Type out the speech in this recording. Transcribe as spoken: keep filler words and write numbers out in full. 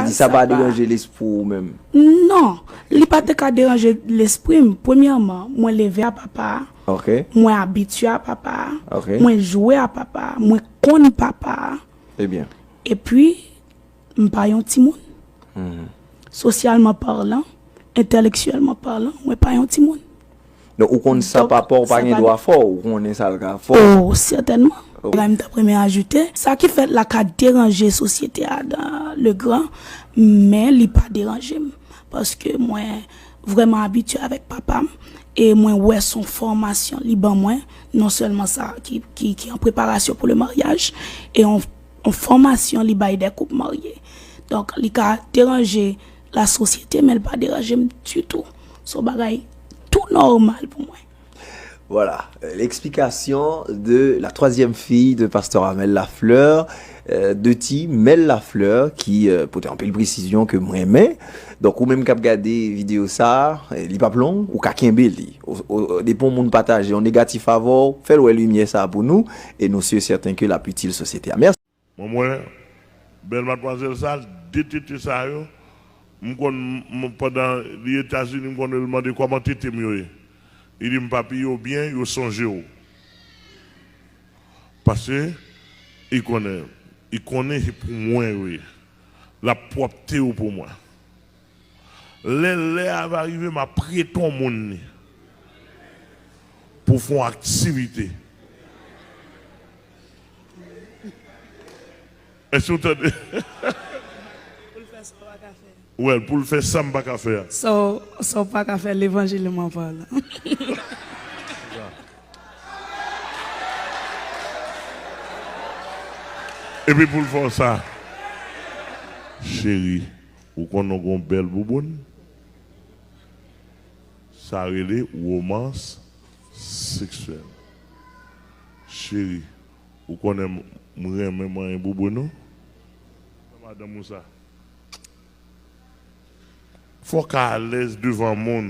Di sa pa deranje lespri w menm? Non, li pa te ka deranje lespri m. Premyèman, mwen leve a papa a. Ok. Mwen abitye a papa a. Ok. Mwen jwe a papa a. Mwen konn papa a. Ebyen. Epi, m pa yon timoun. Mhm. Sosyalman palan, entèlektyèlman palan, mwen pa yon timoun. Donk, ou konn sa papa w pa gen dwa fè w, ou konnen sa l ka fè w. Oh, sètènman. Ok. Bagay m t ap renmen ajoute, sa ki fèt la ka deranje sosyete a dan le gran, men li pa deranje m. Paske mwen vrèman abitye avèk papa m, e mwen wè se yon fòmasyon li ban mwen, non sèlman sa ki, ki, ki an preparasyon pou le maryaj, e yon, yon fòmasyon li bay de koup marye. Donk, li ka deranje lasosyete, men l pa deranje m ditou. Se yon bagay tou nòmal pou mwen. Voilà, euh, l'explication de la troisième fille de Pasteur Amel Lafleur, euh, de ti Mel Lafleur, ki, euh, pote anpil presizyon ke m renmen. Donk, ou menm k ap gade videyo sa, eh, li p ap long, ou ka kenbe li. O, o, depi yon moun pataje yon negatif avè w, fè l wè limyè sa pou nou, e nou si e sèten ke l ap itil sosyete a. Mèsi. Mwen, mwen, bèl madmwazèl sa, de tete sa yo, m konn, m, pandan li Etazini, m konn wè l mande kòman tete m yo ye. Li di m, "Papi, yo byen, yo sonje w." Paske, li konnen, li konnen se pou mwen yo ye. L ap pwòpte yo pou mwen. Lè lè a va rive, m ap prete yon moun li pou fè yon aktivite. Èske w tande? Pou l fè sa w pa ka fè. Well, pou l fè sa m pa ka fè a. Sa w, sa w pa ka fè, levanjilman palan. Epi pou l fè w sa, cheri, ou konnen w gen yon bèl bouboun? Sa rele womans seksyèl. Cheri, ou konnen m, m renmen manyen bouboun ou? Madanm ou sa. Fò w ka alèz devan moun.